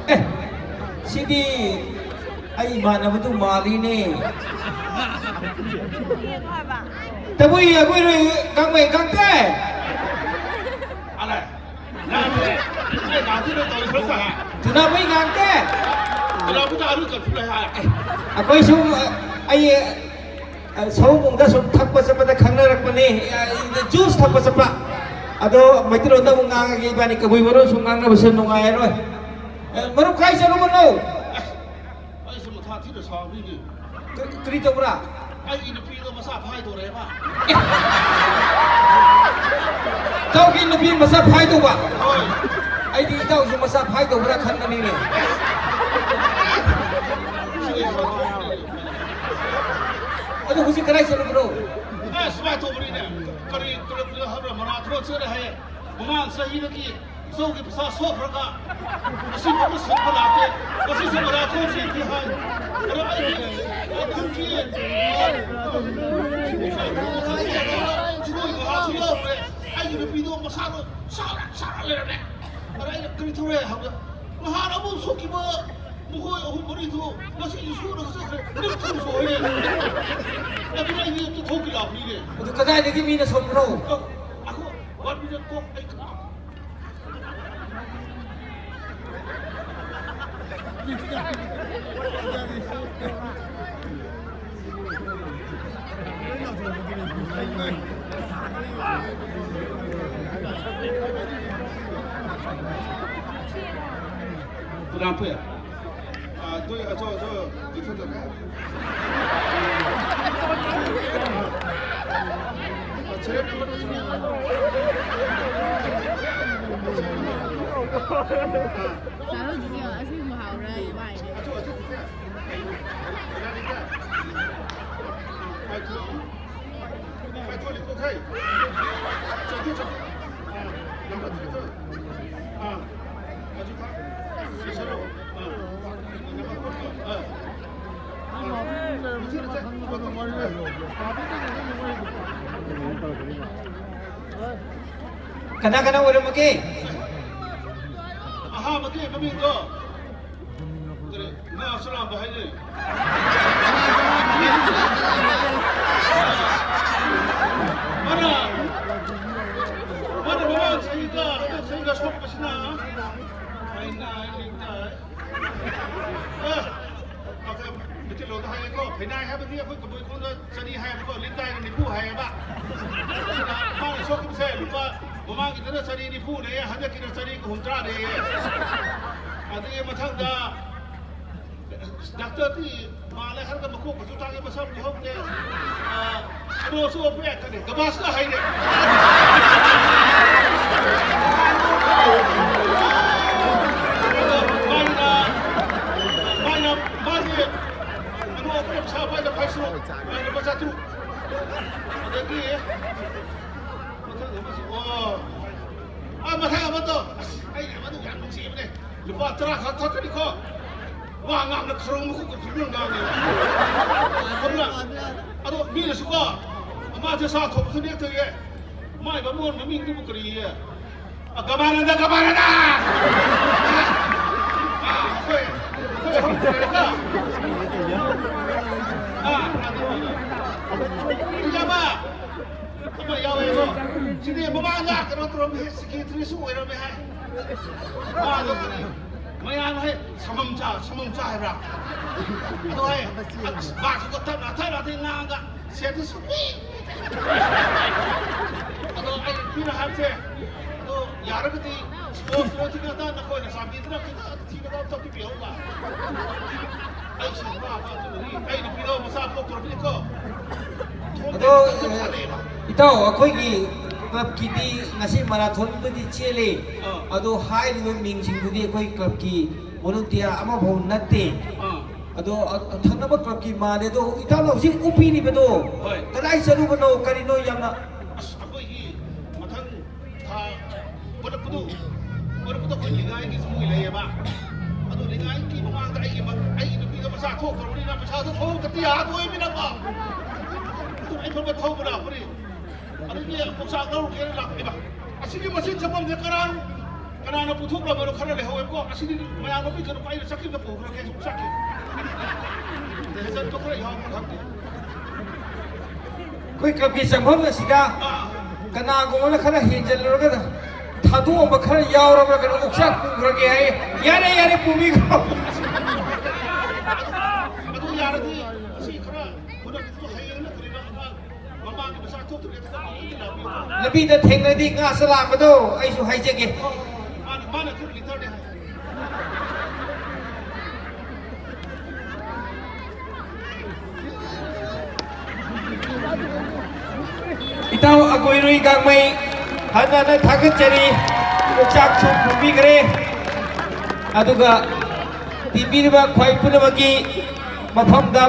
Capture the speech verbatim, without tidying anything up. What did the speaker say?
ꯑꯦ, ꯁꯤꯗꯤ ꯑꯩ ꯏꯃꯥꯟꯅꯕꯗꯨ ꯃꯥꯜꯂꯤꯅꯦ꯫ ꯇꯕꯨꯏ ꯑꯩꯈꯣꯏ ꯀꯥꯡꯃꯩ ꯀꯥꯡꯇꯦ꯫ ꯑꯂꯦ, ꯅꯪꯁꯦ ꯑꯩ ꯉꯥꯛꯇ ꯇꯧꯔꯤ ꯁꯔꯨꯛꯇ ꯍꯥ? ꯇꯨꯅꯥꯕꯨꯏ ꯉꯥꯡꯇꯦ꯫ ꯇꯨꯅꯥꯕꯨꯏꯗ ꯑꯔꯨ ꯀꯟꯐꯨ ꯂꯩ ꯍꯥꯏ꯫ ꯑꯩꯈꯣꯏ ꯁꯨꯝ, ꯑꯩ ꯁꯑꯣꯝꯕꯨꯡꯗ ꯁꯨꯝ ꯊꯛꯄ ꯆꯠꯄꯗ ꯈꯪꯅꯔꯛꯄꯅꯦ꯫ ꯖꯨꯁ ꯊꯛꯄ ꯆꯠꯄ꯫ ꯑꯗꯣ ꯃꯩꯇꯩꯂꯣꯟꯗ ꯑꯃꯨꯛ ꯉꯥꯡꯉꯒꯦ, ꯏꯕꯥꯅꯤ ꯀꯕꯨꯏ ꯃꯔꯣꯟ ꯁꯨꯝ ꯉꯥꯡꯅꯕꯁꯦ ꯅꯨꯡꯉꯥꯏꯔꯔꯣꯏ꯫ ꯑꯦ, ꯃꯔꯨꯞ ꯀꯥꯏ ꯆꯠꯂꯨꯕꯅꯣ? ꯑꯩꯁꯨ ꯃꯊꯥ ꯊꯤꯅ ꯁꯥꯕꯅꯤꯅꯦ꯫ ꯀꯔꯤ, ꯀꯔꯤ ꯇꯧꯕ꯭ꯔꯥ? ꯑꯩꯒꯤ ꯅꯨꯄꯤꯗꯣ ꯃꯁꯥ ꯐꯥꯏꯗꯧꯔꯦꯕ꯫ ꯏꯇꯥꯎꯒꯤ ꯅꯨꯄꯤ ꯃꯁꯥ ꯐꯥꯏꯗꯧꯕ? ꯍꯣꯏ꯫ ꯑꯩꯗꯤ ꯏꯇꯥꯎꯁꯨ ꯃꯁꯥ ꯐꯥꯏꯗꯧꯕ꯭ꯔꯥ ꯈꯟꯕꯅꯤꯅꯦ꯫ ꯑꯗꯨ ꯍꯧꯖꯤꯛ ꯀꯗꯥꯏ ꯆꯠꯂꯨꯕꯅꯣ? ꯑꯦ, ꯁꯨꯃꯥꯏꯅ ꯇꯧꯕꯅꯤꯅꯦ꯫ ꯀꯔꯤ ꯀ꯭ꯂꯕꯇ ꯍꯥꯏꯕ꯭ꯔꯥ, ꯃꯅꯥꯊꯣꯟ ꯆꯠꯂꯦ ꯍꯥꯏꯌꯦ꯫ ꯃꯃꯥꯡ ꯆꯍꯤꯗꯒꯤ ꯏꯆꯧꯒꯤ ꯄꯩꯁꯥ ꯁꯣꯛꯈ꯭ꯔꯒ ꯉꯁꯤ ꯐꯥꯎꯕ ꯁꯤꯟꯕ ꯂꯥꯛꯇꯦ꯫ ꯉꯁꯤꯁꯨ ꯃꯅꯥꯊꯣꯟ ꯆꯠꯈꯤ ꯍꯥꯏ꯫ ꯑꯗꯣ ꯑꯩꯗꯤ ꯈꯨꯟꯒꯤ, ꯑ, ꯏꯁꯩ ꯃꯍꯥꯁꯨ ꯌꯥꯎꯈ꯭ꯔꯦ꯫ ꯑꯩꯒꯤ ꯅꯨꯄꯤꯗꯣ ꯃꯁꯥꯗꯣ ꯁꯥꯎꯔ, ꯁꯥꯎꯔ ꯂꯩꯔꯝꯃꯦ꯫ ꯑꯗ ꯑꯩꯅ ꯀꯔꯤ ꯇꯧꯔꯦ ꯍꯥꯏꯕꯗ, ꯅꯍꯥꯟ ꯑꯃꯨꯛ ꯁꯣꯛꯈꯤꯕ ꯃꯈꯣꯏ ꯑꯍꯨꯝ ꯃꯔꯤꯗꯨ ꯉꯁꯤꯁꯨ ꯁꯨꯅ ꯆꯠꯈ꯭ꯔꯦ, ꯅꯤꯐꯨ ꯁꯨꯍꯜꯂꯦ꯫ ꯑꯗꯨꯅ ꯑꯩꯗꯤ ꯑꯝꯇ ꯊꯣꯛꯈꯤ ꯂꯥꯛꯄꯅꯤꯅꯦ꯫ ꯑꯗꯨ ꯀꯗꯥꯏꯗꯒꯤ ꯃꯤꯅ ꯁꯣꯛꯄ꯭ꯔꯣ? ꯑ, ꯑꯈꯣ, one minute ꯀꯣ, ꯑꯩ ꯄꯨꯔꯥ ꯐꯩ꯫ ꯑ, ꯇꯣꯏ, ꯑꯆꯧ, ꯑꯆꯧ, ꯇꯨ ꯊꯣꯛꯇꯣꯛꯀꯦ꯫ ꯑ, ꯁꯦꯔꯦꯠ ꯑꯃ ꯇꯧꯁꯤꯅꯦ꯫ ꯆꯥꯔꯨꯁꯤꯁꯦ ꯑꯁꯦꯡꯕ ꯍꯥꯎꯔꯥ ꯌꯦꯡꯉꯣ ꯍꯥꯏꯅꯦ꯫ ꯑꯆꯧ, ꯑꯆꯧ, ꯇꯨ ꯊꯣꯛꯇꯣꯛꯀꯦ꯫ ꯀꯅꯥ ꯀꯅꯥ ꯑꯣꯏꯔꯝꯃꯒꯦ? ꯃꯃꯤꯡꯗꯣ ꯀꯔꯤ? ꯉꯥ ꯁꯨꯔꯥꯝꯕ ꯍꯥꯏꯅꯦ꯫ ꯃꯥꯅ, ꯃꯥꯅ ꯃꯃꯥꯡ ꯆꯍꯤꯒ ꯍꯟꯗꯛ ꯆꯍꯤꯒ ꯁꯣꯛꯄꯁꯤꯅ ꯍꯥꯏꯅ ꯍꯥꯏꯅ ꯇꯥꯏ꯫ ꯑꯦ, ꯑꯩꯈꯣꯏ ꯃꯩꯇꯩꯂꯣꯟꯗ ꯍꯥꯏꯔꯦꯀꯣ, ꯐꯩꯅꯥꯏ ꯍꯥꯏꯕꯗꯤ ꯑꯩꯈꯣꯏ ꯀꯕꯨꯏ ꯈꯣꯡꯗ ꯆꯅꯤ ꯍꯥꯏꯌꯦꯕꯀꯣ, ꯂꯤꯟꯗꯥꯏꯅ ꯅꯤꯐꯨ ꯍꯥꯏꯌꯦꯕ꯫ ꯑꯗꯨꯅ ꯃꯥꯅ ꯁꯣꯛꯈꯤꯕꯁꯦ ꯂꯨꯄꯥ, ꯃꯃꯥꯡꯒꯤꯗꯅ ꯆꯅꯤ ꯅꯤꯐꯨꯅꯦ, ꯍꯟꯗꯛꯀꯤꯅ ꯆꯅꯤ ꯍꯨꯝꯗ꯭ꯔꯥꯅꯦꯌꯦ꯫ ꯑꯗꯒꯤ ꯃꯊꯪꯗ ꯗꯥꯛꯇꯔꯗꯤ ꯃꯥꯜꯂꯦ ꯍꯥꯏꯔꯒ ꯃꯀꯣꯛ ꯃꯆꯨ ꯇꯥꯡꯉꯦ, ꯃꯁꯝ ꯂꯨꯍꯧꯗꯦ꯫ ꯑ, ꯀꯩꯅꯣꯁꯨ ꯑꯣꯄ ꯌꯥꯏ ꯈꯜꯂꯦ, ꯒꯕꯥꯁꯀ ꯍꯩꯔꯦ꯫ ꯑꯗꯣ ꯃꯥꯏꯅ, ꯃꯥꯏꯅ, ꯃꯥꯒꯤ ꯀꯩꯅꯣ ꯑꯣꯄ ꯄꯩꯁꯥ ꯄꯥꯏꯗ ꯐꯥꯏꯁꯨ, ꯃꯥꯏꯅ ꯂꯨꯄꯥ ꯆꯥꯇ꯭ꯔꯨꯛ꯫ ꯑꯗꯒꯤ ꯃꯊꯪ ꯑꯃꯁꯨ, ꯑꯣ, ꯑ, ꯃꯊꯪ ꯑꯃꯗꯣ, ꯑꯁ, ꯑꯩ ꯑꯃꯗꯨ ꯌꯥꯝ ꯅꯨꯡꯁꯤꯕꯅꯦ꯫ ꯂꯨꯄꯥ ꯇꯔꯥ ꯈꯛ ꯊꯛꯀꯅꯤꯀꯣ꯫ ꯋꯥ ꯉꯥꯡꯅ ꯈꯔꯧ ꯃꯈꯨꯠꯀ ꯐꯤꯕꯝ ꯉꯥꯡꯉꯦ꯫ ꯈꯪꯕ꯭ꯔꯥ? ꯑꯗꯣ ꯃꯤꯅꯁꯨꯀꯣ, ꯃꯥꯁꯦ ꯁꯥ ꯊꯣꯡꯕꯁꯨ ꯅꯦꯛꯇꯣꯏꯌꯦ꯫ ꯃꯥꯏ ꯕꯥꯃꯣꯟ ꯃꯃꯤꯡꯗꯨꯕꯨ ꯀꯔꯤꯌꯦ? ꯑ, ꯒꯃꯥꯅꯟꯗ, ꯒꯃꯥꯅꯟꯗ! ꯑ, ꯑꯩꯈꯣꯏ, ꯑꯩꯈꯣꯏ ꯑꯍꯨꯝ ꯂꯩꯔꯒ꯫ ꯑ, ꯑꯗꯨ, ꯏꯌꯥꯝꯕ! ꯑꯃ ꯌꯥꯎꯋꯦꯕꯣ꯫ ꯁꯤꯗꯤ ꯃꯃꯥꯡꯗ ꯀꯩꯅꯣ ꯇꯧꯔꯝꯃꯤ, ꯁꯦꯀ꯭ꯔꯦꯇꯔꯤꯁꯨ ꯑꯣꯏꯔꯝꯃꯦ ꯍꯥꯏ꯫ ꯃꯥꯗꯣ ꯀꯔꯤ, ꯃꯌꯥꯝ ꯍꯥꯏ, ꯁꯪꯒꯣꯝ ꯆꯥ, ꯁꯪꯒꯣꯝ ꯆꯥ ꯍꯥꯏꯕ꯭ꯔꯥ? ꯑꯗꯣ ꯍꯥꯏ, ꯑꯁ, ꯃꯥꯁꯨ ꯇꯞꯅ ꯇꯞꯅꯗꯤ ꯉꯥꯡꯉꯒ ꯁꯦꯠꯇꯤ ꯁꯨꯡꯄꯤ꯫ ꯑꯗꯣ ꯑꯩ ꯅꯨꯄꯤꯅ ꯍꯥꯏꯕꯁꯦ, ꯑꯗꯣ ꯌꯥꯔꯒꯗꯤ ꯁ꯭ꯄꯣꯔꯠꯁ ꯂꯣꯏꯗ꯭ꯔꯤꯉꯩꯗ ꯅꯈꯣꯏꯅ ꯆꯥꯟꯕꯤꯗꯨꯅ ꯈꯤꯇꯪ ꯊꯤꯕꯗ ꯑꯝꯇ ꯄꯤꯕꯤꯍꯧꯕ꯫ ꯑꯩꯁꯨ ꯋꯥꯕ ꯑꯗꯨꯕꯨꯗꯤ ꯑꯩ ꯅꯨꯄꯤꯗꯣ ꯃꯆꯥ ꯄꯣꯛꯇ꯭ꯔꯕꯅꯤꯀꯣ꯫ ꯑꯗꯣ, ꯏꯇꯥꯎ, ꯑꯩꯈꯣꯏꯒꯤ ꯀ꯭ꯂꯕꯀꯤꯗꯤ ꯉꯁꯤ ꯃꯔꯥꯊꯣꯟꯕꯨꯗꯤ ꯆꯦꯜꯂꯤ꯫ ꯑꯥ꯫ ꯑꯗꯣ ꯍꯥꯏꯔꯤꯕ ꯃꯤꯡꯁꯤꯡꯗꯨꯗꯤ ꯑꯩꯈꯣꯏ ꯀ꯭ꯂꯕꯀꯤ ꯚꯣꯂꯨꯟꯇꯤꯌꯥꯔ ꯑꯃꯐꯥꯎ ꯅꯠꯇꯦ꯫ ꯑꯥ꯫ ꯑꯗꯣ, ꯑ, ꯊꯪꯅꯕ ꯀ꯭ꯂꯕꯀꯤ ꯃꯥꯜꯂꯦ꯫ ꯑꯗꯣ ꯏꯇꯥꯎꯅ ꯍꯧꯖꯤꯛ ꯎꯞꯄꯤꯔꯤꯕꯗꯣ ꯍꯣꯏ꯫ ꯀꯗꯥꯏ ꯆꯠꯂꯨꯕꯅꯣ? ꯀꯔꯤꯅꯣ ꯌꯥꯝꯅ ꯑꯁ, ꯑꯩꯈꯣꯏꯒꯤ ꯃꯊꯪ ꯊꯥ ꯑꯣꯏꯔꯛꯄꯗꯨ, ꯑꯣꯏꯔꯛꯄꯗ ꯑꯩꯈꯣꯏ ꯂꯤꯉꯥꯏꯒꯤ ꯃꯣꯏ ꯂꯩꯌꯦꯕ꯫ ꯑꯗꯨ ꯂꯤꯉꯥꯏꯒꯤ ꯃꯃꯥꯡꯗ ꯑꯩꯒꯤ ꯃ-, ꯑꯩꯒꯤ ꯅꯨꯄꯤꯗꯣ ꯃꯆꯥ ꯊꯣꯛꯇ꯭ꯔꯕꯅꯤꯅ ꯄꯩꯁꯥꯗꯣ ꯊꯣꯛꯇꯗꯤ ꯌꯥꯗꯣꯏꯃꯤꯅꯀꯣ꯫ ꯑꯗꯨ ꯑꯩ ꯐꯕ ꯊꯧꯕ ꯂꯥꯛꯄꯅꯤ꯫ ꯑꯗꯨꯒꯤ ꯄꯥꯎꯇꯥꯛ ꯂꯧꯔꯨꯒꯦꯅ ꯂꯥꯛꯄꯅꯦꯕ꯫ ꯑꯁꯤꯒꯤ ꯃꯆꯤꯟ ꯆꯠꯐꯝꯁꯦ ꯀꯅꯥꯅꯣ? ꯀꯅꯥꯅ ꯄꯨꯊꯣꯛꯂꯝꯕꯅꯣ ꯈꯔ ꯂꯩꯍꯧꯋꯦꯕꯀꯣ꯫ ꯑꯁꯤꯗꯤ ꯃꯌꯥꯝ ꯂꯧꯕꯤꯒꯅꯨꯀꯣ, ꯑꯩꯅ ꯆꯠꯈꯤꯕꯗ ꯄꯨꯈ꯭ꯔꯒꯦ, ꯁꯨꯝ ꯆꯠꯈꯤ꯫ ꯗꯦꯖꯔꯠꯇꯣ ꯈꯔ ꯌꯥꯎꯕ꯭ꯔꯥ ꯈꯪꯗꯦ꯫ ꯑꯩꯈꯣꯏ ꯀ꯭ꯂꯕꯀꯤ ꯆꯪꯐꯝ ꯑꯁꯤꯗ ꯑꯥ꯫ ꯀꯅꯥꯒꯨꯝꯕꯅ ꯈꯔ ꯍꯦꯟꯖꯜꯂꯨꯔꯒ ꯊꯥꯗꯣꯛꯑꯝꯕ ꯈꯔ ꯌꯥꯎꯔꯕ꯭ꯔꯥ ꯀꯩꯅꯣ, ꯑꯣꯛꯆꯥꯛ ꯄꯨꯈ꯭ꯔꯒꯦ ꯍꯥꯏꯌꯦ꯫ ꯌꯥꯔꯦ, ꯌꯥꯔꯦ, ꯄꯨꯕꯤꯈ꯭ꯔꯣ꯫ ꯑꯗꯨ ꯌꯥꯔꯗꯤ ꯑꯁꯤ ꯈꯔ ꯍꯨꯟꯗꯣꯛꯄꯤꯌꯨ, ꯍꯌꯦꯡ ꯅꯠꯇ꯭ꯔꯒ ꯑꯉꯥꯡ ꯃꯃꯥꯡꯒꯤ ꯃꯆꯥ ꯊꯣꯛꯇ꯭ꯔꯤꯉꯩꯗ ꯈꯔ ꯍꯨꯟꯗꯣꯛꯄꯤꯔꯛꯑꯣ꯫ ꯂꯝꯕꯤꯗ ꯊꯦꯡꯅꯗꯤ ꯉꯥ ꯆꯂꯥꯝꯕꯗꯣ ꯑꯩꯁꯨ ꯍꯥꯏꯖꯒꯦ꯫ ꯃꯥꯅ, ꯃꯥꯅ ꯈꯔ ꯂꯤꯇꯔꯅꯦ ꯍꯥꯏ꯫ ꯏꯇꯥꯎ ꯑꯀꯣꯏꯔꯨꯏ ꯒꯥꯡꯃꯩ ꯍꯟꯅ ꯍꯟꯅ ꯊꯥꯒꯠꯆꯔꯤ꯫ ꯌꯣꯛꯆꯥꯛꯁꯨ ꯐꯪꯕꯤꯈ꯭ꯔꯦ꯫ ꯑꯗꯨꯒ ꯇꯤꯟꯕꯤꯔꯤꯕ ꯈ꯭ꯋꯥꯏ ꯄꯨꯝꯅꯃꯛꯀꯤ ꯃꯐꯝꯗ